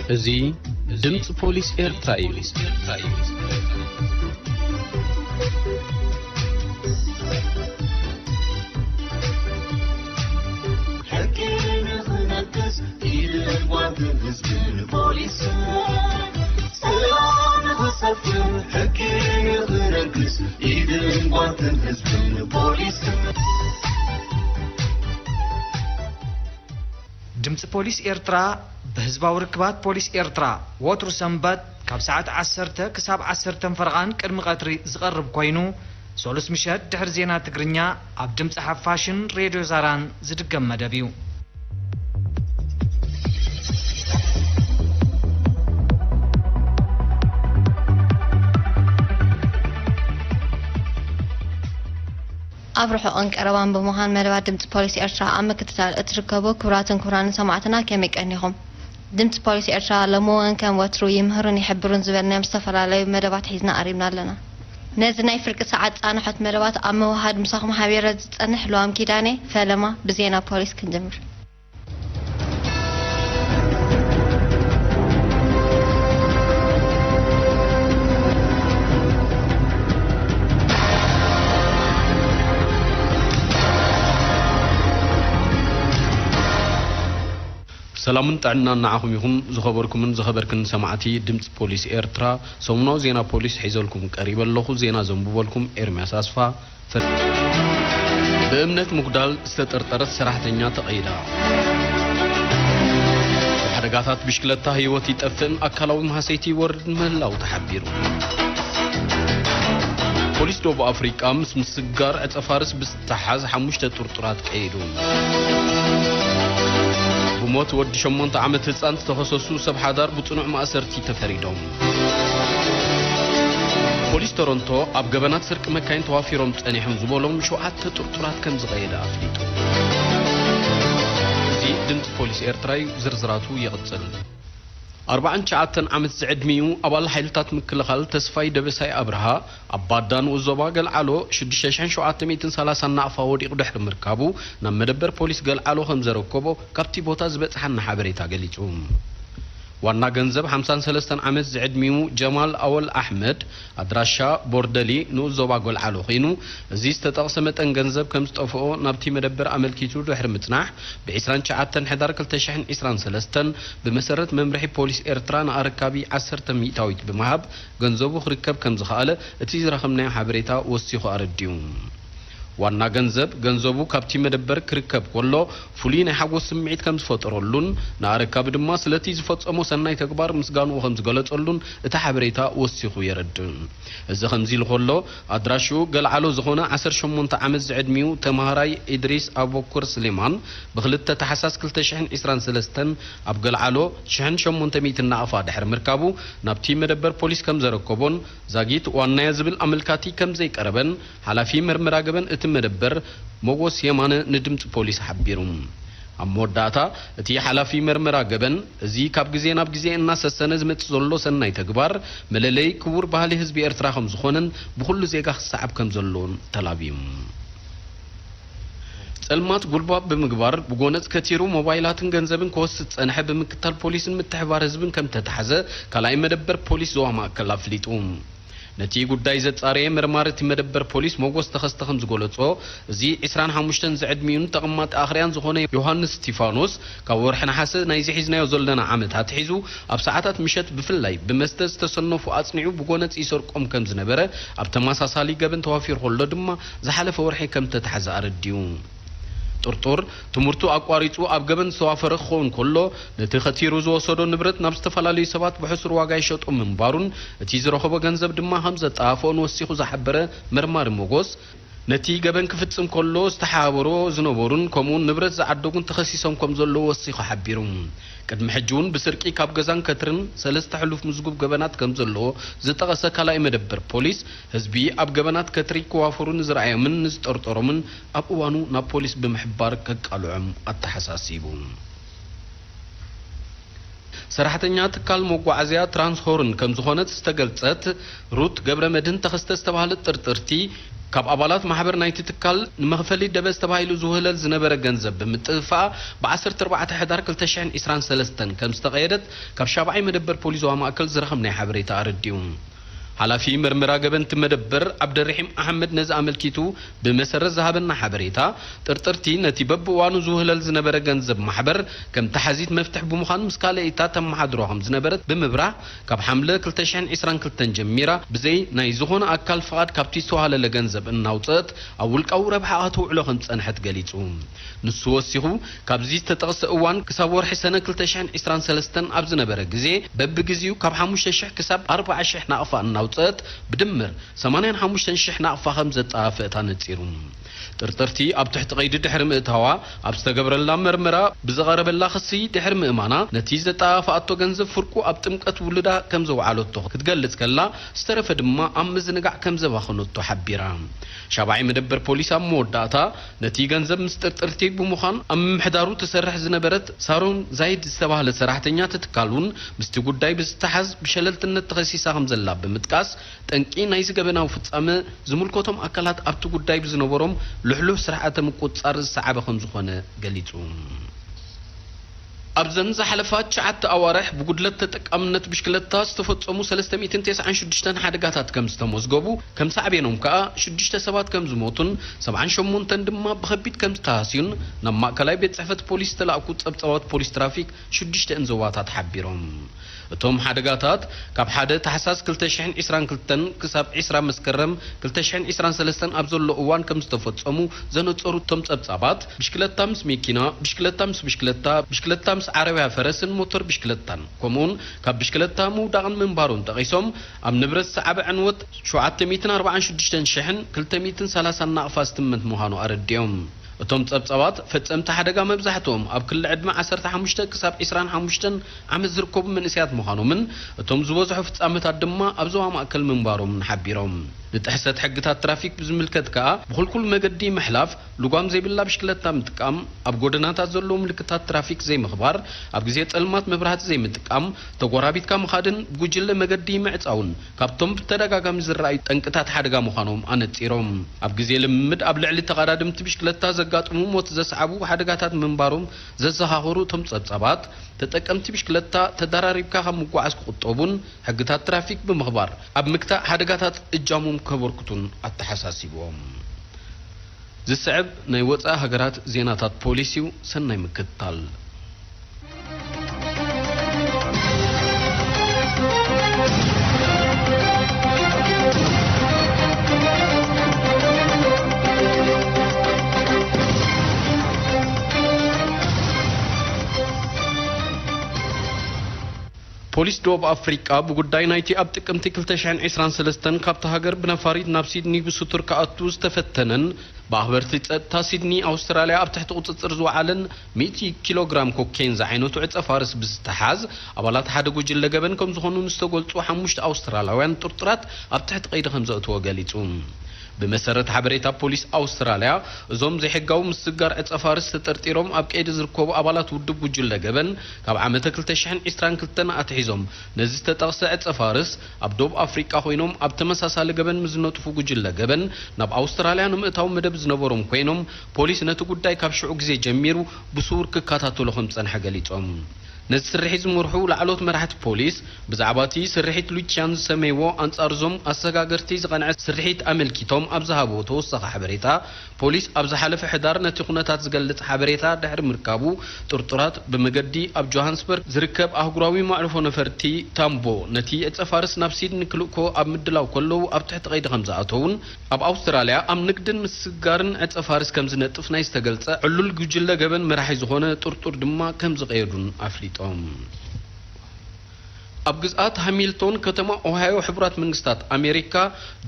እዚ ድምፂ ፖሊስ ኤርትራ እዩ። ሕጊ ንኽነግስ ኢድን ጓንትን ህዝብን ፖሊስን፣ ሰላም ንኽሰፍን ሕጊ ንኽነግስ ኢድን ጓንትን ህዝብን ፖሊስን። ድምፂ ፖሊስ ኤርትራ ብህዝባዊ ርክባት ፖሊስ ኤርትራ ወትሩ ሰንበት ካብ ሰዓት ዓሰርተ ክሳብ ዓሰርተ ፈረቓን ቅድሚ ቀትሪ ዝቐርብ ኮይኑ፣ ሰሉስ ምሸት ድሕሪ ዜና ትግርኛ ኣብ ድምፂ ሓፋሽን ሬድዮ ዛራን ዝድገም መደብ እዩ። ኣብ ርሑቕን ቀረባን ብምዃን መደባት ድምፂ ፖሊስ ኤርትራ ኣብ ምክትታል እትርከቡ ክቡራትን ክቡራንን ሰማዕትና ከመይ ቀኒኹም? ድምፂ ፖሊስ ኤርትራ ሎሚ እውን ከም ወትሩ ይምህሩን ይሕብሩን ዝበልናዮም ዝተፈላለዩ መደባት ሒዝና ቀሪብና ኣለና። ነዚ ናይ ፍርቂ ሰዓት ፃንሖት መደባት ኣብ ምውሃድ ምሳኹም ሓቢረ ዝፀንሕ ልዋም ኪዳነ፣ ፈለማ ብዜና ፖሊስ ክንጅምር። ሰላምን ጥዕናን ንዓኹም ይኹን፣ ዝኸበርኩምን ዝኸበርክን ሰማዕቲ ድምፂ ፖሊስ ኤርትራ። ሰሙናዊ ዜና ፖሊስ ሒዘልኩም ቀሪበ ኣለኹ። ዜና ዘንብበልኩም ኤርምያስ ኣስፋ። ፈ-፣ ብእምነት ምጉዳል ዝተጠርጠረት ሰራሕተኛ ተቐይዳ። ብሓደጋታት ብሽክለታ ህይወት ይጠፍእን ኣካላዊ ማህሰይቲ ይወርድ ምህላው ተሓቢሩ። ፖሊስ ደቡብ ኣፍሪቃ ምስ ምስጋር ዕጸ ፋርስ ብዝተሓዝ ሓሙሽተ ጥርጡራት ቀይዱ። ብሞት ወዲ ሸሞንተ ዓመት ህጻን ዝተኸሰሱ ሰብ ሓዳር ብጽኑዕ ማእሰርቲ ተፈሪዶም። ፖሊስ ቶሮንቶ ኣብ ገበናት ስርቂ መካይን ተዋፊሮም ጸኒሖም ዝበሎም ሸውዓተ ጥርጡራት ከም ዝቐየደ ኣፍሊጡ። እዚ ድምጺ ፖሊስ ኤርትራ እዩ። ዝርዝራቱ ይቕጽል። ኣርባዓን ትሽዓተን ዓመት ዝዕድሚኡ ኣባል ሓይልታት ምክልኻል ተስፋይ ደበሳይ ኣብርሃ፣ ኣብ ባዳ ንኡስ ዞባ ገልዓሎ ሽዱሽተ ሽሕን ሸውዓተ ሚእትን ሰላሳን ናቕፋ ወዲቑ ድሕሪ ምርካቡ፣ ናብ መደበር ፖሊስ ገልዓሎ ከም ዘረከቦ ካብቲ ቦታ ዝበጽሓና ሓበሬታ ገሊጹ። ዋና ገንዘብ ሓምሳን ሰለስተን ዓመት ዝዕድሚኡ ጀማል ኣወል ኣሕመድ፣ ኣድራሻ ቦርደሊ ንኡስ ዞባ ገልዓሎ ኮይኑ፣ እዚ ዝተጠቕሰ መጠን ገንዘብ ከም ዝጠፍኦ ናብቲ መደበር ኣመልኪቱ ድሕሪ ምጽናሕ፣ ብ ዕስራን ትሽዓተን ሕዳር ክልተ ሽሕን ዕስራን ሰለስተን ብመሰረት መምርሒ ፖሊስ ኤርትራ ንኣረካቢ ዓሰርተ ሚእታዊት ብምሃብ ገንዘቡ ክርከብ ከም ዝኸኣለ እቲ ዝረኸብናዮ ሓበሬታ ወሲኹ ኣረዲኡ። ዋና ገንዘብ፣ ገንዘቡ ካብቲ መደበር ክርከብ ከሎ ፍሉይ ናይ ሓጎስ ስምዒት ከም ዝፈጠረሉን ንኣረካቢ ድማ ስለቲ ዝፈጸሞ ሰናይ ተግባር ምስጋንኡ ከም ዝገለጸሉን እቲ ሓበሬታ ወሲኹ የረድእ። እዚ ከምዚ ኢሉ ከሎ፣ ኣድራሽኡ ገልዓሎ ዝኾነ ዓሰርተ ሸሞንተ ዓመት ዝዕድሚኡ ተማሃራይ ኢድሪስ ኣቡበኩር ስሌማን ብክልተ ታሕሳስ ክልተ ሽሕን ዕስራን ሰለስተን ኣብ ገልዓሎ ሽሕን ሸሞንተ ሚእትን ናቕፋ ድሕሪ ምርካቡ ናብቲ መደበር ፖሊስ ከም ዘረከቦን ዛጊት ዋናያ ዝብል ኣመልካቲ ከም ዘይቀረበን ሓላፊ መርመራ ገበን እቲ መደበር ሞጎስ የማነ ንድምፂ ፖሊስ ሓቢሩ። ኣብ መወዳእታ፣ እቲ ሓላፊ መርመራ ገበን፣ እዚ ካብ ግዜ ናብ ግዜ እናሰሰነ ዝመጽእ ዘሎ ሰናይ ተግባር፣ መለለዪ ክቡር ባህሊ ህዝቢ ኤርትራ ከም ዝኾነን ብኹሉ ዜጋ ክሰዓብ ከም ዘለዎን ተላብዩ። ጸልማት ጉልባብ ብምግባር ብጎነጽ ከቲሩ ሞባይላትን ገንዘብን ክወስድ ጸንሐ ብምክታል ፖሊስን ምትሕባር ህዝብን ከም ተታሕዘ ካልኣይ መደበር ፖሊስ ዞባ ማእከል ኣፍሊጡ። ነቲ ጉዳይ ዘጻረየ መርማሪ እቲ መደበር ፖሊስ ሞጎስ ተኸስተ ከም ዝገለጾ፣ እዚ ዕስራን ሓሙሽተን ዝዕድሚኡን ተቐማጢ ኣኽርያን ዝኾነ ዮሃንስ እስቲፋኖስ፣ ካብ ወርሒ ነሓሰ ናይዚ ሒዝናዮ ዘለና ዓመት ኣትሒዙ፣ ኣብ ሰዓታት ምሸት ብፍላይ ብመስተ ዝተሰነፉ ኣጽኒዑ ብጎነጽ ይሰርቆም ከም ዝነበረ፣ ኣብ ተመሳሳሊ ገበን ተዋፊሩ ከሎ ድማ ዝሓለፈ ወርሒ ከም ተታሕዘ ኣረዲኡ። ጥርጡር፣ ትምህርቱ ኣቋሪጹ ኣብ ገበን ዝተዋፈረ ክኸውን ከሎ፣ ነቲ ከቲሩ ዝወሰዶ ንብረት ናብ ዝተፈላለዩ ሰባት ብሕሱር ዋጋ ይሸጦ ምንባሩን፣ እቲ ዝረኸቦ ገንዘብ ድማ ከም ዘጠፋፍኦን ወሲኹ ዝሓበረ መርማሪ ሞጎስ፣ ነቲ ገበን ክፍጽም ከሎ ዝተሓባበርዎ ዝነበሩን ከምኡውን ንብረት ዝዓደጉን ተኸሲሶም ከም ዘለዉ ወሲኹ ሓቢሩ። ቅድሚ ሕጂ እውን ብስርቂ ካብ ገዛን ከትርን ሰለስተ ሕሉፍ ምዝጉብ ገበናት ከም ዘለዎ ዝጠቐሰ ካልኣይ መደበር ፖሊስ፣ ህዝቢ ኣብ ገበናት ከትሪ ክዋፈሩ ንዝረኣዮምን ንዝጠርጠሮምን ኣብ እዋኑ ናብ ፖሊስ ብምሕባር ከቃልዖም ኣተሓሳሲቡ። ሰራሕተኛ ትካል መጓዓዝያ ትራንስሆርን ከም ዝኾነት ዝተገልጸት ሩት ገብረ መድህን ተኸስተ ዝተባህለት ጥርጥርቲ፣ ካብ ኣባላት ማሕበር ናይቲ ትካል ንመኽፈሊ ደበስ ተባሂሉ ዝውህለል ዝነበረ ገንዘብ ብምጥፍፋኣ፣ ብ ዓሰርተ ኣርባዕተ ሕዳር ክልተ ሽሕን ዕስራን ሰለስተን ከም ዝተቐየደት ካብ ሻብዓይ መደበር ፖሊስ ዞባ ማእከል ዝረኸብናዮ ሓበሬታ ኣረዲኡ። ሓላፊ መርመራ ገበንቲ መደበር ዓብደርሒም ኣሕመድ ነዚ ኣመልኪቱ ብመሰረት ዝሃበና ሓበሬታ፣ ጥርጥርቲ ነቲ በብእዋኑ ዝውህለል ዝነበረ ገንዘብ ማሕበር ከም ተሓዚት መፍትሕ ብምዃን ምስ ካልኣይታ ተመሓድሮ ከም ዝነበረት ብምብራህ፣ ካብ ሓምለ ክልተ ሽሕን ዕስራን ክልተን ጀሚራ ብዘይ ናይ ዝኾነ ኣካል ፍቓድ ካብቲ ዝተዋህለለ ገንዘብ እናውፅአት ኣብ ውልቃዊ ረብሓኣ ከተውዕሎ ከም ዝፀንሐት ገሊፁ። ንሱ ወሲኹ፣ ካብዚ ዝተጠቕሰ እዋን ክሳብ ወርሒ ሰነ ክልተ ሽሕን ዕስራን ሰለስተን ኣብ ዝነበረ ግዜ፣ በብግዜኡ ካብ ሓሙሽተ ሽሕ ክሳብ ኣርብዓ ሽሕ ናቕፋ እናውፅአት፣ ብድምር ሰማንያን ሓሙሽተን ሽሕ ናቕፋ ከም ዘጠፋፍአት ኣነጺሩ። ጥርጥርቲ ኣብ ትሕቲ ቀይዲ ድሕሪ ምእታዋ፣ ኣብ ዝተገብረላ መርመራ ብዝቐረበላ ክሲ ድሕሪ ምእማና፣ ነቲ ዘጠፋፍኣቶ ገንዘብ ፍርቁ ኣብ ጥምቀት ውሉዳ ከም ዘውዓለቶ ክትገልጽ ከላ፣ ዝተረፈ ድማ ኣብ ምዝንጋዕ ከም ዘባኸነቶ ሓቢራ። ሻብዓይ መደበር ፖሊስ ኣብ መወዳእታ፣ ነቲ ገንዘብ ምስ ጥርጥርቲ ብምዃን ኣብ ምምሕዳሩ ትሰርሕ ዝነበረት ሳሮን ዛይድ ዝተባህለት ሰራሕተኛ እቲ ትካል እውን ምስቲ ጉዳይ ብዝተሓዝ ብሸለልትነት ተኸሲሳ ከም ዘላ ብምጥቃስ፣ ጠንቂ ናይዚ ገበናዊ ፍጻመ ዝምልከቶም ኣካላት ኣብቲ ጉዳይ ብዝነበሮም ልሕሉሕ ስርዓተ ምቁጽጻር ዝሰዓበ ከም ዝኾነ ገሊጹ። ኣብዘን ዝሓለፋ ትሽዓተ ኣዋርሕ ብጉድለት ተጠቃምነት ብሽክለታ ዝተፈጸሙ ሰለስተ ሚእትን ተስዓን ሽዱሽተን ሓደጋታት ከም ዝተመዝገቡ፣ ከም ሳዕቤኖም ከኣ ሽዱሽተ ሰባት ከም ዝሞቱን ሰብዓን ሸሞንተን ድማ ብኸቢድ ከም ዝተሃስዩን ናብ ማእከላይ ቤት ጽሕፈት ፖሊስ ዝተላእኩ ጸብጻባት ፖሊስ ትራፊክ ሽዱሽተን ዞባታት ሓቢሮም። እቶም ሓደጋታት ካብ ሓደ ታሕሳስ ክልተ ሽሕን ዕስራን ክልተን ክሳብ ዕስራ መስከረም ክልተ ሽሕን ዕስራን ሰለስተን ኣብ ዘሎ እዋን ከም ዝተፈጸሙ ዘነጸሩ እቶም ጸብጻባት፣ ብሽክለታ ምስ መኪና፣ ብሽክለታ ምስ ብሽክለታ፣ ብሽክለታ ምስ ዓረብያ ፈረስን ሞተር ብሽክለታን፣ ከምኡውን ካብ ብሽክለታ ምውዳቕን ምንባሩን ጠቒሶም፣ ኣብ ንብረት ዝሰዓበ ዕንወት ሸውዓተ ሚእትን ኣርባዓን ሽዱሽተን ሽሕን ክልተ ሚእትን ሰላሳን ናቕፋ ዝትመት ምዃኑ ኣረዲኦም። እቶም ጸብጻባት፣ ፈጸምቲ ሓደጋ መብዛሕትኦም ኣብ ክሊ ዕድመ ዓሰርተ ሓሙሽተ ክሳብ ዕስራን ሓሙሽተን ዓመት ዝርከቡ መንእሰያት ምዃኖምን፣ እቶም ዝበዝሑ ፍጻመታት ድማ ኣብ ዞባ ማእከል ምንባሮምን ሓቢሮም። ንጥሕሰት ሕግታት ትራፊክ ብዝምልከት ከኣ፣ ብኹልኩል መገዲ ምሕላፍ፣ ልጓም ዘይብላ ብሽክለታ ምጥቃም፣ ኣብ ጎደናታት ዘለዉ ምልክታት ትራፊክ ዘይምኽባር፣ ኣብ ግዜ ጸልማት መብራህቲ ዘይምጥቃም፣ ተጎራቢትካ ምኻድን ብጉጅለ መገዲ ምዕጻውን፣ ካብቶም ብተደጋጋሚ ዝረኣዩ ጠንቅታት ሓደጋ ምዃኖም ኣነጺሮም። ኣብ ግዜ ልምምድ ኣብ ልዕሊ ተቐዳደምቲ ብሽክለታ ዘጋጥሙ ሞት ዘስዓቡ ሓደጋታት ምንባሮም ዘዘኻኸሩ እቶም ጸብጻባት፣ ተጠቀምቲ ብሽክለታ ተደራሪብካ ካብ ምጓዓዝ ክቑጠቡን ሕግታት ትራፊክ ብምኽባር ኣብ ምግታእ ሓደጋታት እጃሞም ከበርክቱን ኣተሓሳሲብዎም። ዝስዕብ ናይ ወጻኢ ሃገራት ዜናታት ፖሊስ እዩ። ሰናይ ምክትታል። ፖሊስ ደቡብ ኣፍሪቃ ብጉዳይ ናይቲ ኣብ ጥቅምቲ ክልተ ሽሕን ዕስራን ሰለስተን ካብታ ሃገር ብነፋሪት ናብ ሲድኒ ብስቱር ክኣቱ ዝተፈተነን ብኣኽበርቲ ጸጥታ ሲድኒ ኣውስትራልያ ኣብ ትሕቲ ቁጽጽር ዝወዓለን ሚእቲ ኪሎ ግራም ኮኬን ዝዓይነቱ ዕጸ ፋርስ ብዝተሓዝ ኣባላት ሓደ ጉጅለ ገበን ከም ዝኾኑ ንዝተገልጹ ሓሙሽተ ኣውስትራልያውያን ጥርጡራት ኣብ ትሕቲ ቀይዲ ከም ዘእተወ ገሊጹ። ብመሰረት ሓበሬታ ፖሊስ ኣውስትራልያ፣ እዞም ዘይሕጋዊ ምስግጋር ዕጸ ፋርስ ተጠርጢሮም ኣብ ቀይዲ ዝርከቡ ኣባላት ውድብ ጉጅለ ገበን ካብ ዓመተ ክልተ ሽሕን ዕስራን ክልተን ኣትሒዞም ነዚ ዝተጠቕሰ ዕጸ ፋርስ ኣብ ደቡብ ኣፍሪቃ ኮይኖም ኣብ ተመሳሳሊ ገበን ምስ ዝነጥፉ ጉጅለ ገበን ናብ ኣውስትራልያ ንምእታው መደብ ዝነበሮም ኮይኖም፣ ፖሊስ ነቲ ጉዳይ ካብ ሽዑ ግዜ ጀሚሩ ብስውር ክከታተሎ ከም ዝጸንሐ ገሊጾም። ነዚ ስርሒት ዝመርሑ ላዕለዎት መራሕቲ ፖሊስ፣ ብዛዕባ እቲ ስርሒት ሉቺያን ዝሰመይዎ ኣንጻር እዞም ኣሰጋገርቲ ዝቐንዐ ስርሒት ኣመልኪቶም ኣብ ዝሃብዎ ተወሳኺ ሓበሬታ፣ ፖሊስ ኣብ ዝሓለፈ ሕዳር ነቲ ኩነታት ዝገልጽ ሓበሬታ ድሕሪ ምርካቡ፣ ጥርጡራት ብመገዲ ኣብ ጆሃንስበርግ ዝርከብ ኣህጉራዊ መዕርፎ ነፈርቲ ታምቦ ነቲ ዕጸ ፋርስ ናብ ሲድኒ ክልእኮ ኣብ ምድላው ከለዉ ኣብ ትሕቲ ቀይዲ ከም ዝኣተዉን፣ ኣብ ኣውስትራልያ ኣብ ንግድን ምስግጋርን ዕጸ ፋርስ ከም ዝነጥፍ ናይ ዝተገልጸ ዕሉል ጉጅለ ገበን መራሒ ዝኾነ ጥርጡር ድማ ከም ዝቐየዱን ኣፍሊጦም። ኣብ ግዝኣት ሃሚልቶን ከተማ ኦሃዮ ሕቡራት መንግስታት ኣሜሪካ፣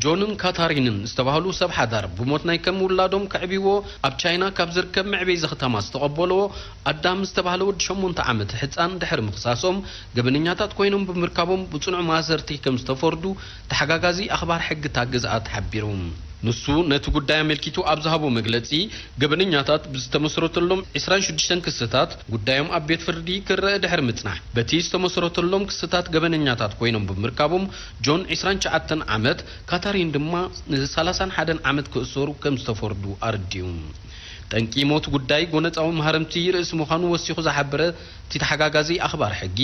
ጆንን ካታሪንን ዝተባህሉ ሰብ ሓዳር ብሞት ናይ ከም ውላዶም ከዕብይዎ ኣብ ቻይና ካብ ዝርከብ መዕበዪ ዘኽታማ ዝተቐበልዎ ኣዳም ዝተባህለ ወዲ ሸሞንተ ዓመት ሕጻን ድሕሪ ምኽሳሶም፣ ገበነኛታት ኮይኖም ብምርካቦም ብጽኑዕ ማእሰርቲ ከም ዝተፈርዱ ተሓጋጋዚ ኣኽባር ሕጊ እታ ግዝኣት ሓቢሩ። ንሱ ነቲ ጉዳይ ኣመልኪቱ ኣብ ዝሃቦ መግለጺ፣ ገበነኛታት ብዝተመስረተሎም ዕስራን ሽዱሽተን ክስታት ጉዳዮም ኣብ ቤት ፍርዲ ክረአ ድሕሪ ምጽናሕ፣ በቲ ዝተመስረተሎም ክስታት ገበነኛታት ኮይኖም ብምርካቦም፣ ጆን ዕስራን ትሽዓተን ዓመት፣ ካታሪን ድማ ንሰላሳን ሓደን ዓመት ክእሰሩ ከም ዝተፈርዱ ኣረዲኡ። ጠንቂ ሞት ጉዳይ ጎነጻዊ መሃረምቲ ርእሲ ምዃኑ ወሲኹ ዝሓበረ እቲ ተሓጋጋዚ ኣኽባር ሕጊ፣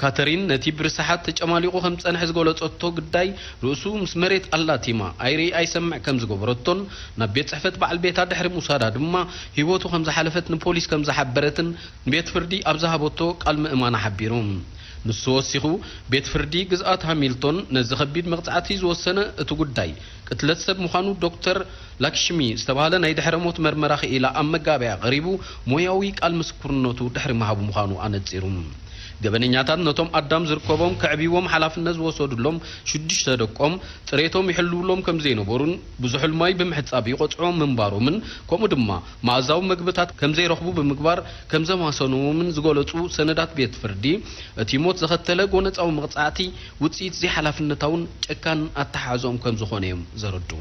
ካተሪን ነቲ ብርስሓት ተጨማሊቑ ከም ዝጸንሐ ዝገለጸቶ ግዳይ፣ ርእሱ ምስ መሬት ኣላቲማ ኣይርኢ ኣይሰምዕ ከም ዝገበረቶን፣ ናብ ቤት ጽሕፈት በዓል ቤታ ድሕሪ ምውሳዳ ድማ ህይወቱ ከም ዝሓለፈት ንፖሊስ ከም ዝሓበረትን ንቤት ፍርዲ ኣብ ዝሃበቶ ቃል ምእማና ሓቢሩ። ንሱ ወሲኹ፣ ቤት ፍርዲ ግዝኣት ሃሚልቶን ነዚ ከቢድ መቕጻዕቲ ዝወሰነ እቲ ጉዳይ ቅትለት ሰብ ምዃኑ ዶክተር ላክሽሚ ዝተባህለ ናይ ድሕረ ሞት መርመራ ክኢላ ኣብ መጋበያ ቀሪቡ ሞያዊ ቃል ምስክርነቱ ድሕሪ ምሃቡ ምዃኑ ኣነጺሩ። ገበነኛታት ነቶም ኣዳም ዝርከቦም ከዕብይዎም ሓላፍነት ዝወሰዱሎም ሽዱሽተ ደቆም ጽሬቶም ይሕልውሎም ከም ዘይነበሩን ብዙሕ ማይ ብምሕጻብ ይቆጽዖም ምንባሮምን ከምኡ ድማ መኣዛዊ መግብታት ከም ዘይረኽቡ ብምግባር ከም ዘማሰንዎምን ዝገለጹ ሰነዳት ቤት ፍርዲ፣ እቲ ሞት ዘኸተለ ጎነጻዊ መቕጻዕቲ ውጽኢት ዘይሓላፍነታውን ጨካን ኣተሓሕዝኦም ከም ዝኾነ እዮም ዘረድኡ።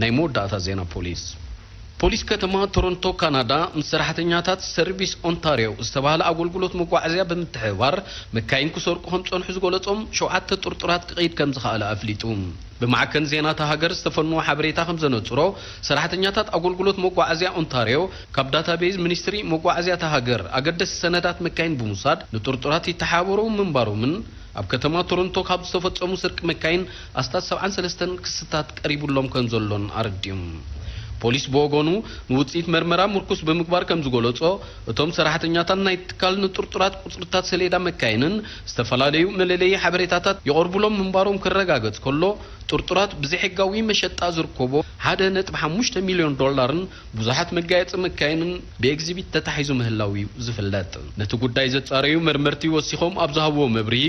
ናይ መወዳእታ ዜና ፖሊስ። ፖሊስ ከተማ ቶሮንቶ ካናዳ ምስ ሰራሕተኛታት ሰርቪስ ኦንታርዮ ዝተባህለ ኣገልግሎት መጓዓዝያ ብምትሕብባር መካይን ክሰርቁ ከም ዝጸንሑ ዝገለጾም ሸውዓተ ጥርጡራት ክቐይድ ከም ዝኸኣለ ኣፍሊጡ። ብማዕከን ዜና እታ ሃገር ዝተፈነወ ሓበሬታ ከም ዘነጽሮ፣ ሰራሕተኛታት ኣገልግሎት መጓዓዝያ ኦንታርዮ ካብ ዳታቤዝ ሚኒስትሪ መጓዓዝያ እታ ሃገር ኣገደስቲ ሰነዳት መካይን ብምውሳድ ንጥርጡራት ይተሓባበሩ ምንባሮምን ኣብ ከተማ ቶሮንቶ ካብ ዝተፈጸሙ ስርቂ መካይን ኣስታት ሰብዓን ሰለስተን ክስታት ቀሪቡሎም ከም ዘሎን ኣረዲኡ። ፖሊስ ብወገኑ ንውጽኢት መርመራ ምርኩስ ብምግባር ከም ዝገለጾ፣ እቶም ሰራሕተኛታት ናይ ትካል ንጥርጡራት ቁጽርታት ሰሌዳ መካይንን ዝተፈላለዩ መለለዪ ሓበሬታታት ይቐርቡሎም ምንባሮም ክረጋገጽ ከሎ፣ ጥርጡራት ብዘይሕጋዊ መሸጣ ዝርከቦ ሓደ ነጥቢ ሓሙሽተ ሚልዮን ዶላርን ብዙሓት መጋየጺ መካይንን ብኤግዚቢት ተታሒዙ ምህላው እዩ ዝፍለጥ። ነቲ ጉዳይ ዘጻረዩ መርመርቲ ወሲኾም ኣብ ዝሃብዎ መብርሂ፣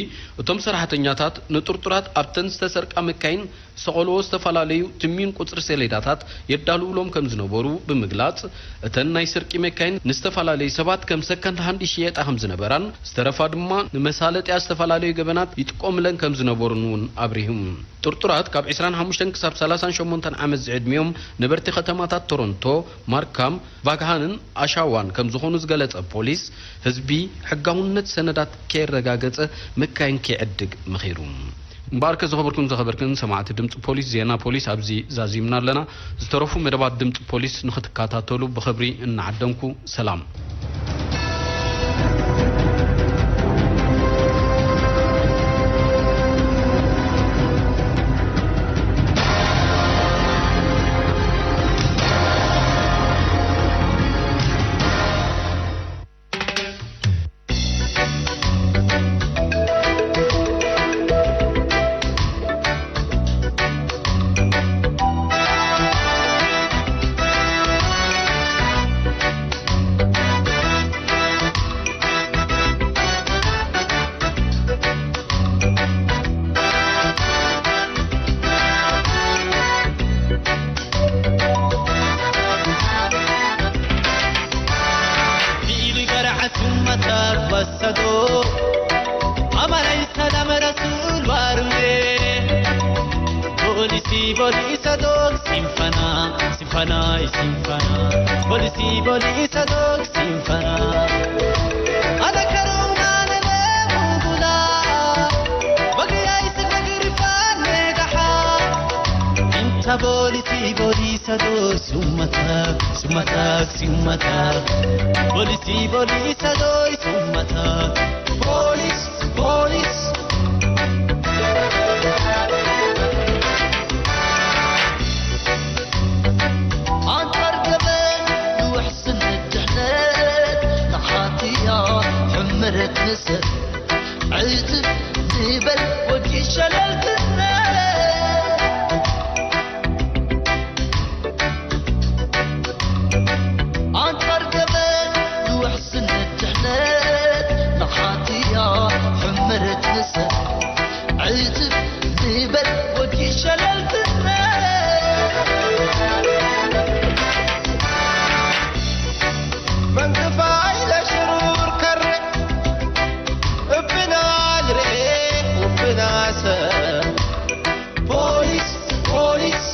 እቶም ሰራሕተኛታት ንጥርጡራት ኣብተን ዝተሰርቃ መካይን ዝሰቐልዎ ዝተፈላለዩ ትሚን ቁጽሪ ሰሌዳታት የዳልውሎም ከም ዝነበሩ ብምግላጽ፣ እተን ናይ ስርቂ መካይን ንዝተፈላለዩ ሰባት ከም ሰከንድ ሃንድ ይሽየጣ ከም ዝነበራን ዝተረፋ ድማ ንመሳለጥያ ዝተፈላለዩ ገበናት ይጥቀሙለን ከም ዝነበሩን እውን ኣብሪሁ። ጥርጡራት ካብ ዕስራን ሓሙሽተን ክሳብ ሰላሳን ሸሞንተን ዓመት ዝዕድሚኦም ነበርቲ ከተማታት ቶሮንቶ፣ ማርካም፣ ቫግሃንን ኣሻዋን ከም ዝኾኑ ዝገለጸ ፖሊስ፣ ህዝቢ ሕጋውነት ሰነዳት ከየረጋገጸ መካይን ከይዕድግ መኺሩ። እምበኣርከ ዝኸበርኩም ዝኸበርክን ሰማዕቲ ድምፂ ፖሊስ፣ ዜና ፖሊስ ኣብዚ ዛዚምና ኣለና። ዝተረፉ መደባት ድምፂ ፖሊስ ንኽትከታተሉ ብኽብሪ እናዓደምኩ ሰላም። ኢሉ ገርዓት መታር ወሰዶ ኣማላይ ሰላም ረሱል ዋርሜ ፖሊሲ ፖሊሰ ዶክ ሲምፋና ሲምፋና ሲምፋና ፖሊሲ ፖሊሰ ዶክ ሲምፋና ኣደከሩና ነለሙጉላ በግያይ ስደግርፋን ሜዳሓ እንታ ፖሊሲ ፖሊሰ ዶ ሱመታ ሱመታ ሱመታ ፖሊሲ ፖሊሰ ዶ ሱመታ ፖሊስ ፖሊስ ኣንጻር ገበን ንውሕስነት ድሕነት ንሓትያ ሕምረት ንሰብ ዕትብ ንበል ወዲ ሸለልትነት ኣንጻር ገበን ንውሕስነት ድሕነት ንሓትያ ሕምረት ንሰብ ዕትብ ንበል ወዲ ሸለልትነት መንጥፋይ ለሽሩር ከርዕ እብና ልርኤ ውብና ሰብ ፖሊስ ፖሊስ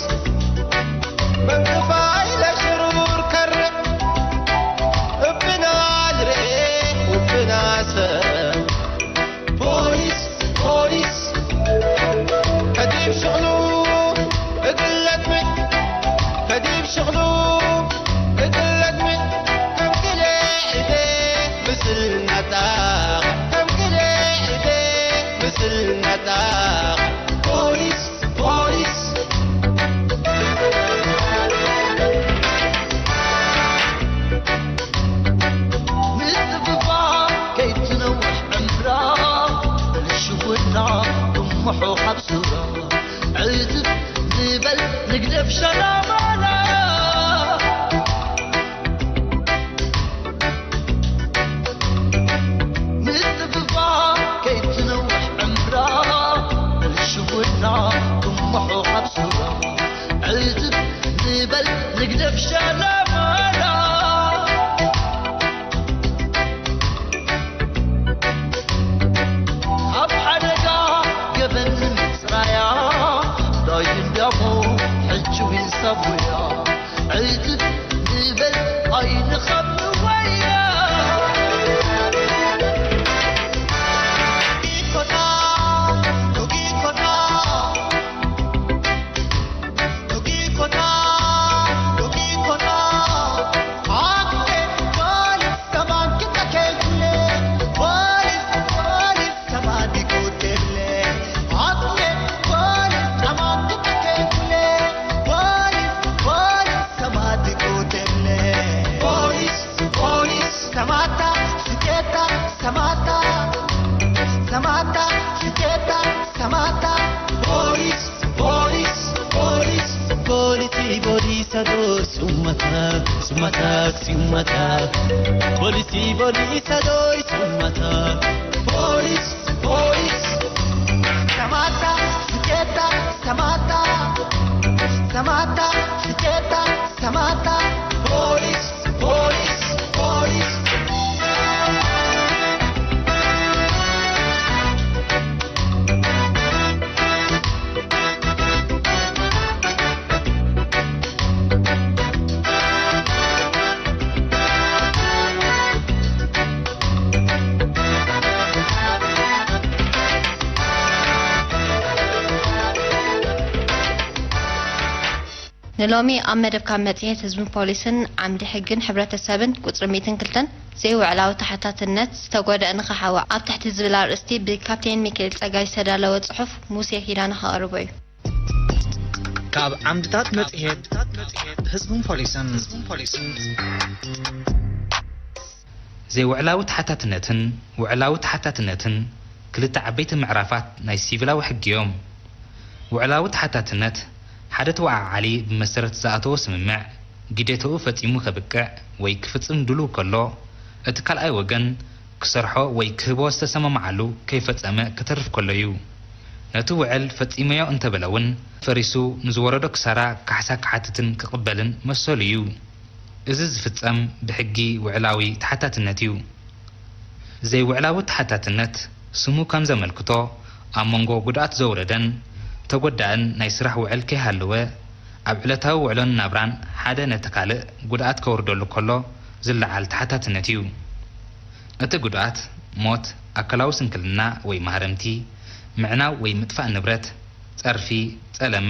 ፖሊስ ፖሊስ ምጥፍፋ ከይትነውሕ ዕምራ ብልሽውና ጥሙሑ ካብ ሱራ ዕትብ ንበል ንግደፍ ሸላማና ምጥፍፋ ከይትነውሕ ዕምራ ብልሽውና ጥሙሑ ካብ ሱራ ዕትብ ንበል ንግደፍ ሸላማና ኣብ ሓደጋ ገበን ንምፅራያ ዳይን ዳሞ ሕጂ ዊን ሳቡያ ዕትብ ንበል ኣይንኸም ንወያ ኢኮና ዱጊ ኢኮና Samata, Siteta, Samata, Samata, Siteta, Samata, Police, Police, Police, Police, Police, Ado, Sumata, Sumata, Sumata, Police, Police, Ado, Sumata, Police, Police, Samata, Siteta, Samata, Samata, Siteta, Samata, Police, Police, Police. ንሎሚ ኣብ መደብ ካብ መጽሔት ህዝብን ፖሊስን ዓምዲ ሕግን ሕብረተሰብን ቁጽሪ ሚእትን ክልተን ዘይውዕላዊ ተሓታትነት ዝተጎድኣ ንኽሓዊ ኣብ ትሕቲ ዝብል ኣርእስቲ ብካፕቴን ሚካኤል ጸጋይ ዝተዳለወ ጽሑፍ ሙሴ ኪዳነ ከቕርቦ እዩ። ካብ ዓምድታት መጽሔት ህዝብን ፖሊስን። ዘይውዕላዊ ተሓታትነትን ውዕላዊ ተሓታትነትን ክልተ ዓበይቲ ምዕራፋት ናይ ሲቪላዊ ሕጊ እዮም። ውዕላዊ ተሓታትነት፣ ሓደ ተወዓዓሊ ብመሰረት ዝኣተዎ ስምምዕ ግዴታኡ ፈጺሙ ከብቅዕ ወይ ክፍጽም ድሉው ከሎ፣ እቲ ካልኣይ ወገን ክሰርሖ ወይ ክህቦ ዝተሰማምዓሉ ከይፈጸመ ከተርፍ ከሎ እዩ። ነቲ ውዕል ፈጺመዮ እንተበለ እውን፣ ፈሪሱ ንዝወረዶ ክሳራ ካሕሳ ክሓትትን ክቕበልን መሰሉ እዩ። እዚ ዝፍጸም ብሕጊ ውዕላዊ ተሓታትነት እዩ። ዘይውዕላዊ ተሓታትነት፣ ስሙ ከም ዘመልክቶ፣ ኣብ መንጎ ጉድኣት ዘውረደን ተጎዳእን ናይ ስራሕ ውዕል ከይሃለወ፣ ኣብ ዕለታዊ ውዕሎን ናብራን ሓደ ነቲ ካልእ ጉድኣት ከውርደሉ ከሎ ዝለዓል ተሓታትነት እዩ። እቲ ጉድኣት፣ ሞት፣ ኣካላዊ ስንክልና ወይ ማህረምቲ፣ ምዕናው ወይ ምጥፋእ ንብረት፣ ጸርፊ፣ ጸለመ፣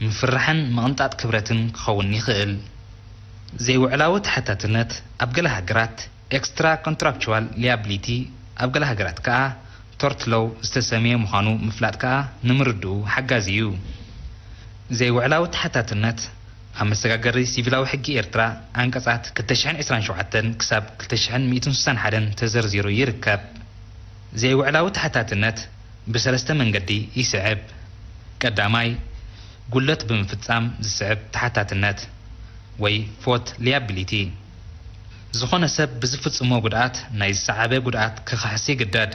ምፍርራሕን ምቕንጣጥ ክብረትን ክኸውን ይኽእል። ዘይውዕላዊ ተሓታትነት ኣብ ገለ ሃገራት ኤክስትራ ኮንትራክቹዋል ሊያብሊቲ፣ ኣብ ገለ ሃገራት ከኣ ቶርት ሎው ዝተሰምየ ምዃኑ ምፍላጥ ከኣ ንምርድኡ ሓጋዚ እዩ። ዘይውዕላዊ ተሓታትነት ኣብ መሰጋገሪ ሲቪላዊ ሕጊ ኤርትራ ዓንቀጻት ክልተ ሽሕን ዕስራን ሸውዓተን ክሳብ ክልተ ሽሕን ሚእትን ስሳን ሓደን ተዘርዚሩ ይርከብ። ዘይውዕላዊ ተሓታትነት ብሰለስተ መንገዲ ይስዕብ። ቀዳማይ፣ ጉድለት ብምፍጻም ዝስዕብ ተሓታትነት ወይ ፎት ሊያቢሊቲ። ዝኾነ ሰብ ብዝፍጽሞ ጉድኣት ናይ ዝሰዓበ ጉድኣት ክኽሕስ ይግደድ።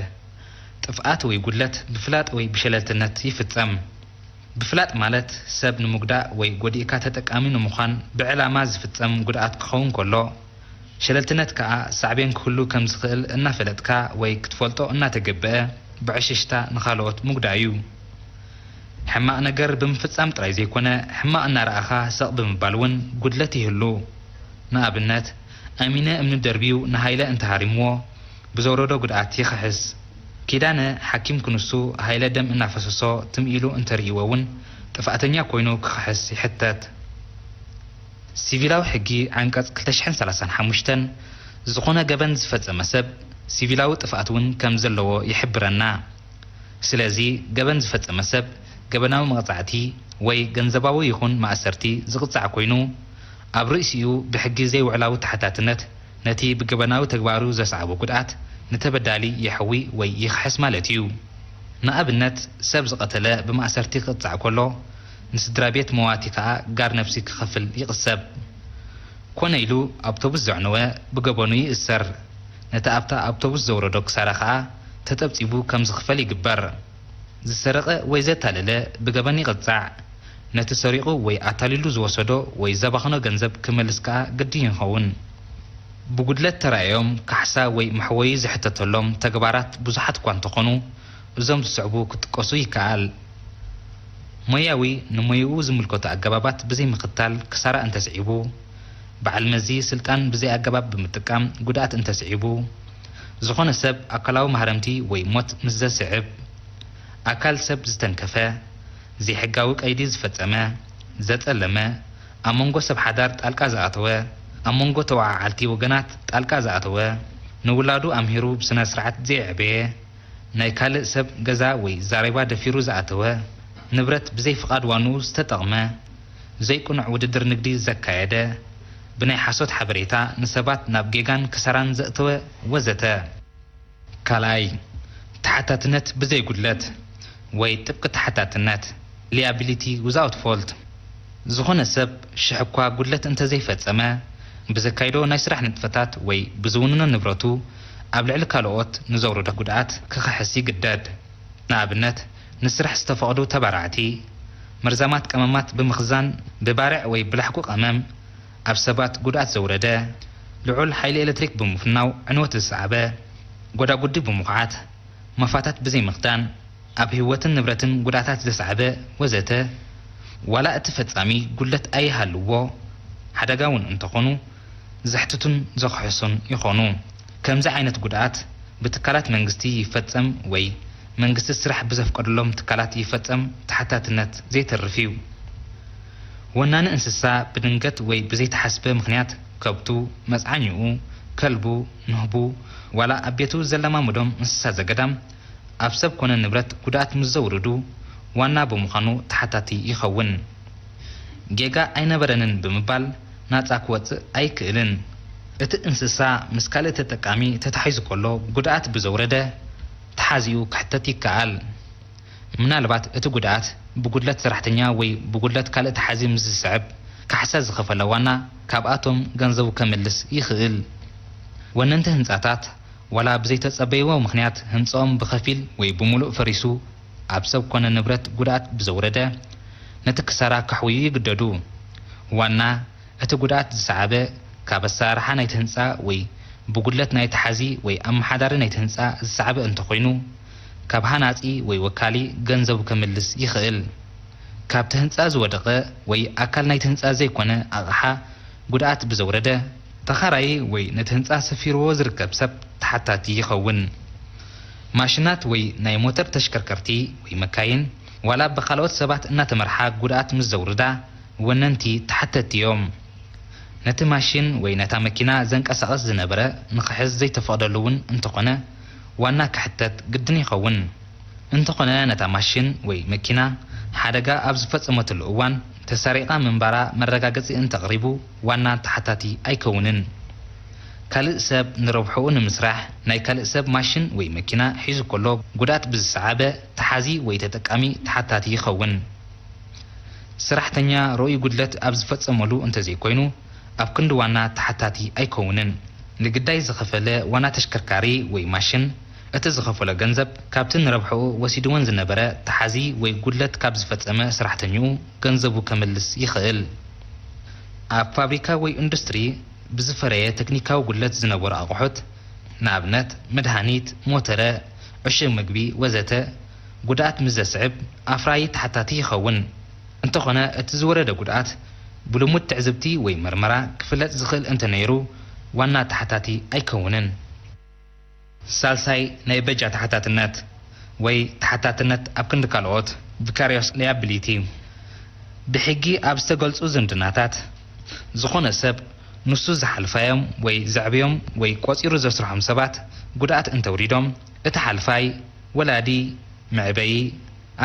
ጥፍኣት ወይ ጉድለት ብፍላጥ ወይ ብሸለልትነት ይፍጸም። ብፍላጥ ማለት ሰብ ንምጉዳእ ወይ ጎዲእካ ተጠቃሚ ንምዃን ብዕላማ ዝፍጸም ጉድኣት ክኸውን ከሎ፣ ሸለልትነት ከኣ ሳዕቤን ክህሉ ከም ዝኽእል እናፈለጥካ ወይ ክትፈልጦ እናተገብአ ብዕሽሽታ ንኻልኦት ምጉዳእ እዩ። ሕማቕ ነገር ብምፍጻም ጥራይ ዘይኮነ፣ ሕማቕ እናረኣኻ ስቕ ብምባል እውን ጉድለት ይህሉ። ንኣብነት፣ ኣሚነ እምኒ ደርብዩ ንሃይለ እንተሃሪምዎ፣ ብዘውረዶ ጉድኣት ይኽሕስ። ኪዳነ፣ ሓኪም ክንሱ፣ ሃይለ ደም እናፈሰሶ ትም ኢሉ እንተርእይዎ እውን ጥፍኣተኛ ኮይኑ ክኽሕስ ይሕተት። ሲቪላዊ ሕጊ ዓንቀጽ ክልተ ሽሕን ሰላሳን ሓሙሽተን፣ ዝኾነ ገበን ዝፈጸመ ሰብ ሲቪላዊ ጥፍኣት እውን ከም ዘለዎ ይሕብረና። ስለዚ ገበን ዝፈጸመ ሰብ ገበናዊ መቕጻዕቲ ወይ ገንዘባዊ ይኹን ማእሰርቲ ዝቕጻዕ ኮይኑ፣ ኣብ ርእሲኡ ብሕጊ ዘይውዕላዊ ተሓታትነት ነቲ ብገበናዊ ተግባሩ ዘስዓቦ ጉድኣት ንተበዳሊ የሕዊ ወይ ይኽሕስ ማለት እዩ። ንኣብነት፣ ሰብ ዝቐተለ ብማእሰርቲ ክቕጻዕ ከሎ፣ ንስድራ ቤት መዋቲ ከኣ ጋር ነፍሲ ክኸፍል ይቕሰብ። ኮነ ኢሉ ኣውቶቡስ ዘዕነወ ብገበኑ ይእሰር። ነቲ ኣብታ ኣውቶቡስ ዘውረዶ ክሳራ ከኣ ተጸብጺቡ ከም ዝኽፈል ይግበር። ዝሰረቐ ወይ ዘታለለ ብገበን ይቕጻዕ። ነቲ ሰሪቑ ወይ ኣታሊሉ ዝወሰዶ ወይ ዘባኸኖ ገንዘብ ክመልስ ከኣ ግድን ይኸውን። ብጉድለት ተራእዮም ካሕሳ ወይ መሕወዪ ዝሕተተሎም ተግባራት ብዙሓት እኳ እንተኾኑ፣ እዞም ዝስዕቡ ክጥቀሱ ይከኣል። ሞያዊ ንሞይኡ ዝምልከቱ ኣገባባት ብዘይምኽታል ክሳራ እንተስዒቡ፣ በዓል መዚ ስልጣን ብዘይ ኣገባብ ብምጥቃም ጉድኣት እንተስዒቡ፣ ዝኾነ ሰብ ኣካላዊ ማህረምቲ ወይ ሞት ምስ ዘስዕብ፣ ኣካል ሰብ ዝተንከፈ፣ ዘይሕጋዊ ቀይዲ ዝፈጸመ፣ ዘጸለመ፣ ኣብ መንጎ ሰብ ሓዳር ጣልቃ ዝኣተወ፣ ኣብ መንጎ ተወዓዓልቲ ወገናት ጣልቃ ዝኣተወ፣ ንውላዱ ኣምሂሩ ብስነ ስርዓት ዘየዕበየ፣ ናይ ካልእ ሰብ ገዛ ወይ ዛሬባ ደፊሩ ዝኣተወ፣ ንብረት ብዘይ ፍቓድ ዋንኡ ዝተጠቕመ፣ ዘይቅኑዕ ውድድር ንግዲ ዘካየደ፣ ብናይ ሓሶት ሓበሬታ ንሰባት ናብ ጌጋን ክሳራን ዘእተወ ወዘተ። ካልኣይ፣ ተሓታትነት ብዘይ ጉድለት ወይ ጥብቂ ተሓታትነት፣ liability without fault። ዝኾነ ሰብ ሽሕ እኳ ጉድለት እንተዘይፈጸመ፣ ብዘካይዶ ናይ ስራሕ ንጥፈታት ወይ ብዝውንኖ ንብረቱ ኣብ ልዕሊ ካልኦት ንዘውርዶ ጉድኣት ክኽሕስ ይግደድ። ንኣብነት፣ ንስራሕ ዝተፈቕዱ ተባራዕቲ፣ መርዛማት ቀመማት ብምኽዛን ብባርዕ ወይ ብላሕጉ ቀመም ኣብ ሰባት ጉድኣት ዘውረደ፣ ልዑል ሓይሊ ኤሌክትሪክ ብምፍናው ዕንወት ዝሰዓበ፣ ጎዳጉዲ ብምኹዓት፣ ማፋታት ብዘይምኽዳን ኣብ ህይወትን ንብረትን ጉድኣታት ዘስዓበ ወዘተ፣ ዋላ እቲ ፈጻሚ ጉድለት ኣይሃልዎ፣ ሓደጋ እውን እንተኾኑ ዘሕትቱን ዘኽሕሱን ይኾኑ። ከምዚ ዓይነት ጉድኣት ብትካላት መንግስቲ ይፈጸም ወይ መንግስቲ ስራሕ ብዘፍቀደሎም ትካላት ይፈጸም ተሓታትነት ዘይተርፍ እዩ። ወናኒ እንስሳ ብድንገት ወይ ብዘይተሓስበ ምኽንያት ከብቱ፣ መጽዓኛኡ፣ ከልቡ፣ ንህቡ፣ ዋላ ኣብ ቤቱ ዘለማመዶም እንስሳ ዘገዳም ኣብ ሰብ ኮነ ንብረት ጉድኣት ምስ ዘውርዱ ዋና ብምዃኑ ተሓታቲ ይኸውን። ጌጋ ኣይነበረንን ብምባል ናጻ ክወጽእ ኣይክእልን። እቲ እንስሳ ምስ ካልእ ተጠቃሚ ተታሒዙ ከሎ ጉድኣት ብዘውረደ ተሓዚኡ ክሕተት ይከኣል። ምናልባት እቲ ጉድኣት ብጉድለት ሰራሕተኛ ወይ ብጉድለት ካልእ ተሓዚ ምስ ዝስዕብ ካሕሳ ዝኸፈለ ዋና ካብኣቶም ገንዘቡ ከምልስ ይኽእል። ወነንቲ ህንጻታት ዋላ ብዘይተጸበይዎ ምኽንያት ህንጻኦም ብኸፊል ወይ ብምሉእ ፈሪሱ ኣብ ሰብ ኮነ ንብረት ጉድኣት ብዘውረደ ነቲ ክሳራ ከሕውዩ ይግደዱ። ዋና እቲ ጉድኣት ዝሰዓበ ካብ ኣሰራርሓ ናይቲ ህንጻ ወይ ብጉድለት ናይቲ ሓዚ ወይ ኣመሓዳሪ ናይቲ ህንጻ ዝሰዓበ እንተኾይኑ፣ ካብ ሃናጺ ወይ ወካሊ ገንዘቡ ከምልስ ይኽእል። ካብቲ ህንጻ ዝወደቐ ወይ ኣካል ናይቲ ህንጻ ዘይኮነ ኣቕሓ ጉድኣት ብዘውረደ፣ ተኻራዪ ወይ ነቲ ህንጻ ሰፊርዎ ዝርከብ ሰብ ተሓታቲ ይኸውን። ማሽናት ወይ ናይ ሞተር ተሽከርከርቲ ወይ መካይን ዋላ ብኻልኦት ሰባት እናተመርሓ ጉድኣት ምስ ዘውርዳ፣ ወነንቲ ተሓተትቲ እዮም። ነቲ ማሽን ወይ ነታ መኪና ዘንቀሳቕስ ዝነበረ ንኽሕዝ ዘይተፈቕደሉ እውን እንተኾነ፣ ዋና ክሕተት ግድን ይኸውን። እንተኾነ፣ ነታ ማሽን ወይ መኪና ሓደጋ ኣብ ዝፈጸመትሉ እዋን ተሰሪቓ ምንባራ መረጋገጺ እንተቕሪቡ፣ ዋና ተሓታቲ ኣይከውንን። ካልእ ሰብ ንረብሕኡ ንምስራሕ ናይ ካልእ ሰብ ማሽን ወይ መኪና ሒዙ ከሎ ጉድኣት ብዝሰዓበ፣ ተሓዚ ወይ ተጠቃሚ ተሓታቲ ይኸውን። ሰራሕተኛ ርኡይ ጉድለት ኣብ ዝፈጸመሉ እንተዘይኮይኑ፣ ኣብ ክንዲ ዋና ተሓታቲ ኣይከውንን። ንግዳይ ዝኸፈለ ዋና ተሽከርካሪ ወይ ማሽን፣ እቲ ዝኸፈሎ ገንዘብ ካብቲ ንረብሕኡ ወሲድወን ዝነበረ ተሓዚ ወይ ጉድለት ካብ ዝፈጸመ ሰራሕተኛኡ ገንዘቡ ከምልስ ይኽእል። ኣብ ፋብሪካ ወይ ኢንዱስትሪ ብዝፈረየ ተክኒካዊ ጉድለት ዝነበሩ ኣቑሑት፣ ንኣብነት መድሃኒት፣ ሞተረ፣ ዕሹግ ምግቢ ወዘተ፣ ጉድኣት ምስ ዘስዕብ ኣፍራዪ ተሓታቲ ይኸውን። እንተኾነ፣ እቲ ዝወረደ ጉድኣት ብልሙድ ትዕዝብቲ ወይ መርመራ ክፍለጥ ዝኽእል እንተነይሩ፣ ዋና ተሓታቲ ኣይከውንን። ሳልሳይ፣ ናይ በጃ ተሓታትነት ወይ ተሓታትነት ኣብ ክንዲ ካልኦት፣ vicarious liability። ብሕጊ ኣብ ዝተገልጹ ዝምድናታት፣ ዝኾነ ሰብ ንሱ ዝሓልፋዮም ወይ ዘዕብዮም ወይ ቆጺሩ ዘስርሖም ሰባት ጉድኣት እንተውሪዶም፣ እቲ ሓልፋይ፣ ወላዲ፣ መዕበዪ፣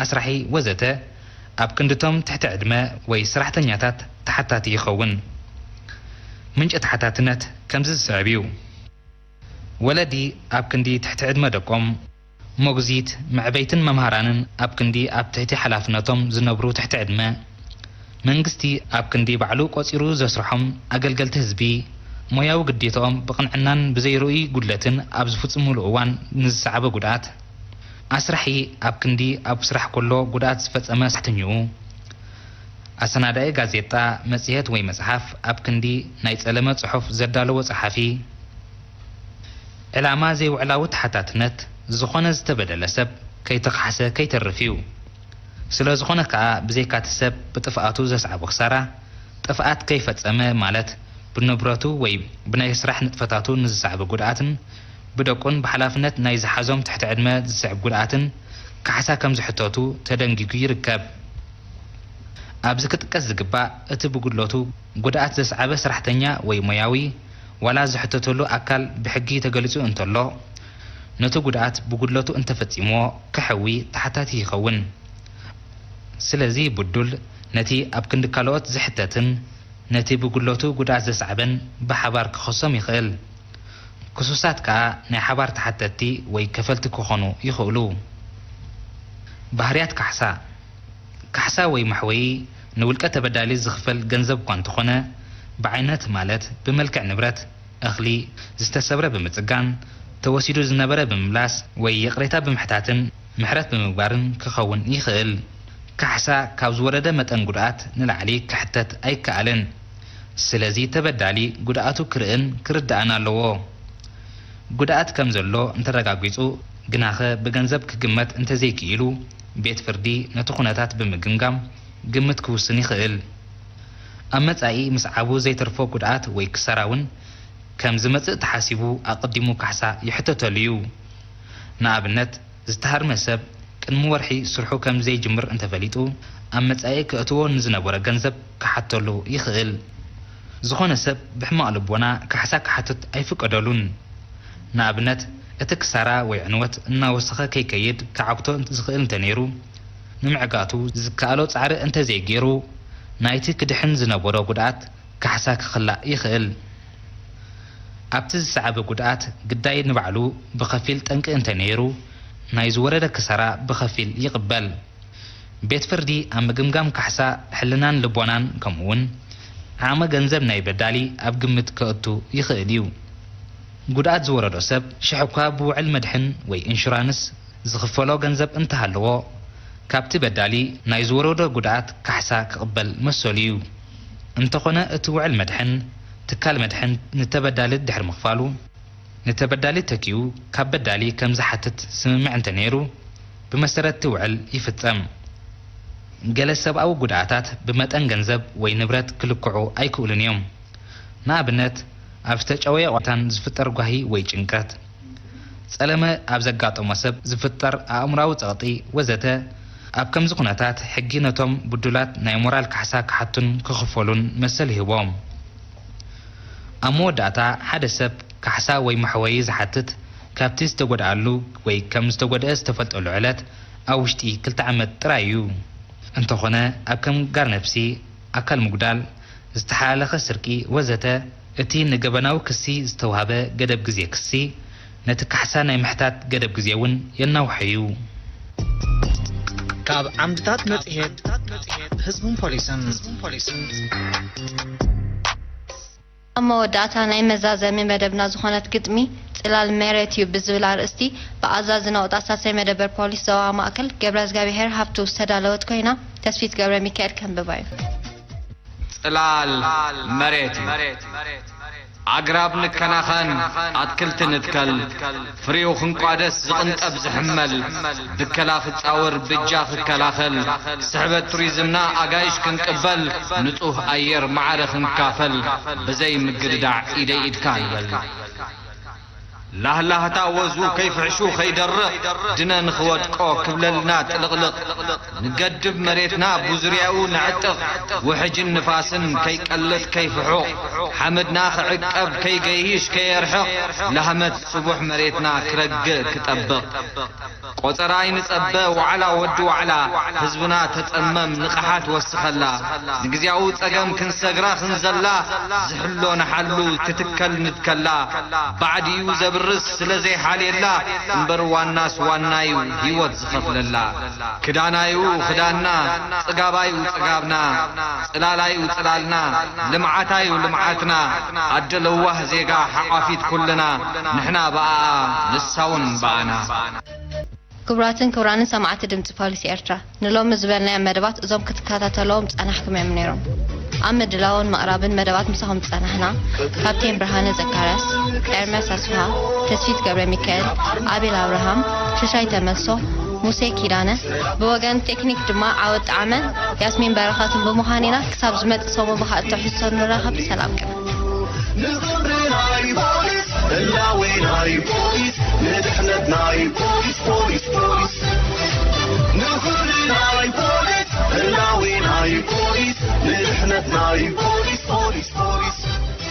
ኣስራሒ ወዘተ ኣብ ክንድቶም ትሕቲ ዕድመ ወይ ሰራሕተኛታት ተሓታቲ ይኸውን። ምንጪ ተሓታትነት ከምዚ ዝስዕብ እዩ። ወለዲ ኣብ ክንዲ ትሕቲ ዕድመ ደቆም፣ ሞግዚት፣ መዕበይትን መምሃራንን ኣብ ክንዲ ኣብ ትሕቲ ሓላፍነቶም ዝነብሩ ትሕቲ ዕድመ፣ መንግስቲ ኣብ ክንዲ ባዕሉ ቆጺሩ ዘስርሖም ኣገልገልቲ ህዝቢ፣ ሞያዊ ግዴታኦም ብቕንዕናን ብዘይርኡይ ጉድለትን ኣብ ዝፍጽሙሉ እዋን ንዝሰዓበ ጉድኣት፣ ኣስራሒ ኣብ ክንዲ ኣብ ስራሕ ከሎ ጉድኣት ዝፈጸመ ሰራሕተኛኡ፣ ኣሰናዳኢ ጋዜጣ፣ መጽሔት ወይ መጽሓፍ ኣብ ክንዲ ናይ ጸለመ ጽሑፍ ዘዳለወ ጸሓፊ፣ ዕላማ ዘይውዕላዊ ተሓታትነት፣ ዝኾነ ዝተበደለ ሰብ ከይተኽሓሰ ከይተርፍ እዩ። ስለ ዝኾነ ከኣ ብዘይካቲ ሰብ ብጥፍኣቱ ዘስዓቦ ክሳራ፣ ጥፍኣት ከይፈጸመ ማለት ብንብረቱ ወይ ብናይ ስራሕ ንጥፈታቱ ንዝሰዕብ ጉድኣትን ብደቁን ብሓላፍነት ናይ ዝሓዞም ትሕቲ ዕድመ ዝስዕብ ጉድኣትን ካሕሳ ከም ዝሕተቱ ተደንጊጉ ይርከብ። ኣብዚ ክጥቀስ ዝግባእ፣ እቲ ብጉድለቱ ጉድኣት ዘስዓበ ሰራሕተኛ ወይ ሞያዊ ዋላ ዝሕተተሉ ኣካል ብሕጊ ተገሊጹ እንተሎ፣ ነቲ ጉድኣት ብጉድለቱ እንተፈጺምዎ ክሕዊ ተሓታቲ ይኸውን። ስለዚ ብዱል ነቲ ኣብ ክንዲ ካልኦት ዝሕተትን ነቲ ብጉድለቱ ጉድኣት ዘስዓበን ብሓባር ክኸሶም ይኽእል። ክሱሳት ከኣ ናይ ሓባር ተሓተትቲ ወይ ከፈልቲ ክኾኑ ይኽእሉ። ባህርያት ካሕሳ። ካሕሳ ወይ መሕወዪ ንውልቀ ተበዳሊ ዝኽፈል ገንዘብ እኳ እንተኾነ፣ ብዓይነት ማለት ብመልክዕ ንብረት፣ እኽሊ፣ ዝተሰብረ ብምጽጋን፣ ተወሲዱ ዝነበረ ብምምላስ ወይ ይቕሬታ ብምሕታትን ምሕረት ብምግባርን ክኸውን ይኽእል። ካሕሳ ካብ ዝወረደ መጠን ጉድኣት ንላዕሊ ክሕተት ኣይከኣልን። ስለዚ ተበዳሊ ጉድኣቱ ክርእን ክርዳእን ኣለዎ። ጉድኣት ከም ዘሎ እንተረጋጊጹ ግናኸ ብገንዘብ ክግመት እንተዘይክኢሉ ቤት ፍርዲ ነቲ ኩነታት ብምግምጋም ግምት ክውስን ይኽእል። ኣብ መጻኢ ምስ ዓቡ ዘይተርፎ ጉድኣት ወይ ክሳራ እውን ከም ዝመጽእ ተሓሲቡ ኣቐዲሙ ካሕሳ ይሕተተሉ እዩ። ንኣብነት ዝተሃርመ ሰብ ቅድሚ ወርሒ ስርሑ ከም ዘይጅምር እንተፈሊጡ ኣብ መጻኢ ከእትዎ ንዝነበሮ ገንዘብ ክሓተሉ ይኽእል። ዝኾነ ሰብ ብሕማቕ ልቦና ካሕሳ ክሓትት ኣይፍቀደሉን። ንኣብነት እቲ ክሳራ ወይ ዕንወት እናወሰኸ ከይከይድ ክዓግቶ ዝኽእል እንተነይሩ ንምዕጋቱ ዝከኣሎ ጻዕሪ እንተዘይገይሩ ናይቲ ክድሕን ዝነበሮ ጉድኣት ካሕሳ ክኽላእ ይኽእል። ኣብቲ ዝሰዓበ ጉድኣት ግዳይ ንባዕሉ ብኸፊል ጠንቂ እንተነይሩ ናይ ዝወረደ ክሳራ ብኸፊል ይቕበል። ቤት ፍርዲ ኣብ ምግምጋም ካሕሳ ሕልናን ልቦናን ከምኡውን ዓቕሚ ገንዘብ ናይ በዳሊ ኣብ ግምት ከእቱ ይኽእል እዩ። ጉድኣት ዝወረዶ ሰብ ሽሕ እኳ ብውዕል መድሕን ወይ ኢንሹራንስ ዝኽፈሎ ገንዘብ እንተሃለዎ፣ ካብቲ በዳሊ ናይ ዝወረዶ ጉድኣት ካሕሳ ክቕበል መሰሉ እዩ። እንተኾነ እቲ ውዕል መድሕን ትካል መድሕን ንተበዳሊ ድሕሪ ምኽፋሉ፣ ንተበዳሊ ተኪኡ ካብ በዳሊ ከም ዝሓትት ስምምዕ እንተነይሩ፣ ብመሰረት እቲ ውዕል ይፍጸም። ገለ ሰብኣዊ ጉድኣታት ብመጠን ገንዘብ ወይ ንብረት ክልክዑ ኣይክእሉን እዮም። ንኣብነት፣ ኣብ ዝተጨወየ ቆታን ዝፍጠር ጓሂ ወይ ጭንቀት፣ ጸለመ ኣብ ዘጋጠሞ ሰብ ዝፍጠር ኣእምሮኣዊ ጸቕጢ ወዘተ፣ ኣብ ከምዚ ኩነታት ሕጊ ነቶም ብዱላት ናይ ሞራል ካሕሳ ክሓቱን ክኽፈሉን መሰል ይህቦም። ኣብ መወዳእታ ሓደ ሰብ ካሕሳ ወይ መሕወዪ ዝሓትት ካብቲ ዝተጎድኣሉ ወይ ከም ዝተጎድአ ዝተፈልጠሉ ዕለት ኣብ ውሽጢ ክልተ ዓመት ጥራይ እዩ። እንተኾነ ኣብ ከም ጋር ነብሲ፣ ኣካል ምጉዳል፣ ዝተሓላለኸ ስርቂ ወዘተ እቲ ንገበናዊ ክሲ ዝተውሃበ ገደብ ግዜ ክሲ ነቲ ካሕሳ ናይ ምሕታት ገደብ ግዜ እውን የናውሖ እዩ። ካብ ዓምድታት መጽሔት ህዝብን ፖሊስን። ኣብ መወዳእታ ናይ መዛዘሚ መደብና ዝኾነት ግጥሚ ጽላል መሬት እዩ ብዝብል ኣርእስቲ ብኣዛዚ ነቑጣ ሳልሳይ መደበር ፖሊስ ዞባ ማእከል ገብረዝጋብሄር ሃብቱ ዝተዳለወት ኮይና ተስፊት ገብረሚካኤል ከንብባ እዩ። ጽላል መሬት እዩ። ኣግራብ ንከናኸን፣ ኣትክልቲ ንትከል፣ ፍሪኡ ክንቋደስ ዝቕንጠብ ዝሕመል፣ ብከላ ክጻወር ብጃ ክከላኸል፣ ስሕበት ቱሪዝምና ኣጋይሽ ክንቅበል፣ ንጹህ ኣየር ማዕረ ክንካፈል፣ ብዘይ ምግድዳዕ ኢደይ ኢድካ ንበል። ላህላህታ ወዙ ከይፍሕሹ ከይደርቕ፣ ድነ ንኽወድቆ ክብለልና ጥልቕልቕ። ንገድብ መሬትና ብዙርያኡ ነዕጥቕ፣ ውሕጅን ንፋስን ከይቀልጥ ከይፍሑቕ፣ ሓመድና ክዕቀብ ከይገይሽ ከየርሕቕ፣ ላህመት ስቡሕ መሬትና ክረግእ ክጠብቕ። ቆጸራ ኣይንጸበ ዋዕላ ወዲ ዋዕላ፣ ህዝብና ተጸመም ንቕሓት ወስኸላ። ንግዜያዊ ጸገም ክንሰግራ ክንዘላ፣ ዝሕሎ ንሓሉ ትትከል ንትከላ። ባዕዲኡ ዘብርስ ስለ ዘይሓልየላ፣ እምበር ዋናስ ዋናዩ ህይወት ዝኸፍለላ። ክዳናዩ ክዳንና፣ ጽጋባዩ ጽጋብና፣ ጽላላዩ ጽላልና፣ ልምዓታዩ ልምዓትና። ኣደ ለዋህ ዜጋ ሓቋፊት ኩልና፣ ንሕና ብኣኣ ንሳውን ብኣና። ክቡራትን ክቡራንን ሰማዕቲ ድምፂ ፖሊስ ኤርትራ፣ ንሎሚ ዝበልናዮም መደባት እዞም ክትከታተልዎም ዝጸናሕኩም እዮም ነይሮም። ኣብ ምድላውን ምቕራብን መደባት ምሳኹም ዝጸናሕና ካፕቴን ብርሃነ ዘካርያስ፣ ኤርምያስ ኣስፍሃ፣ ተስፊት ገብረ ሚካኤል፣ ኣቤል ኣብርሃም፣ ሽሻይ ተመልሶ፣ ሙሴ ኪዳነ፣ ብወገን ቴክኒክ ድማ ዓወት ጣዕመ፣ ያስሚን በረኸትን ብምዃን ኢና። ክሳብ ዝመጽእ ሰሙን ብኻልእ ትሕዝቶ ንራኸብ። ሰላም ቅነ። ንኽብሪ ናይ ፖሊስ፣ ህላዌ ናይ ፖሊስ፣ ንድሕነት ናይ ፖሊስ፣ ፖሊስ፣ ፖሊስ። ንኽብሪ ናይ ፖሊስ፣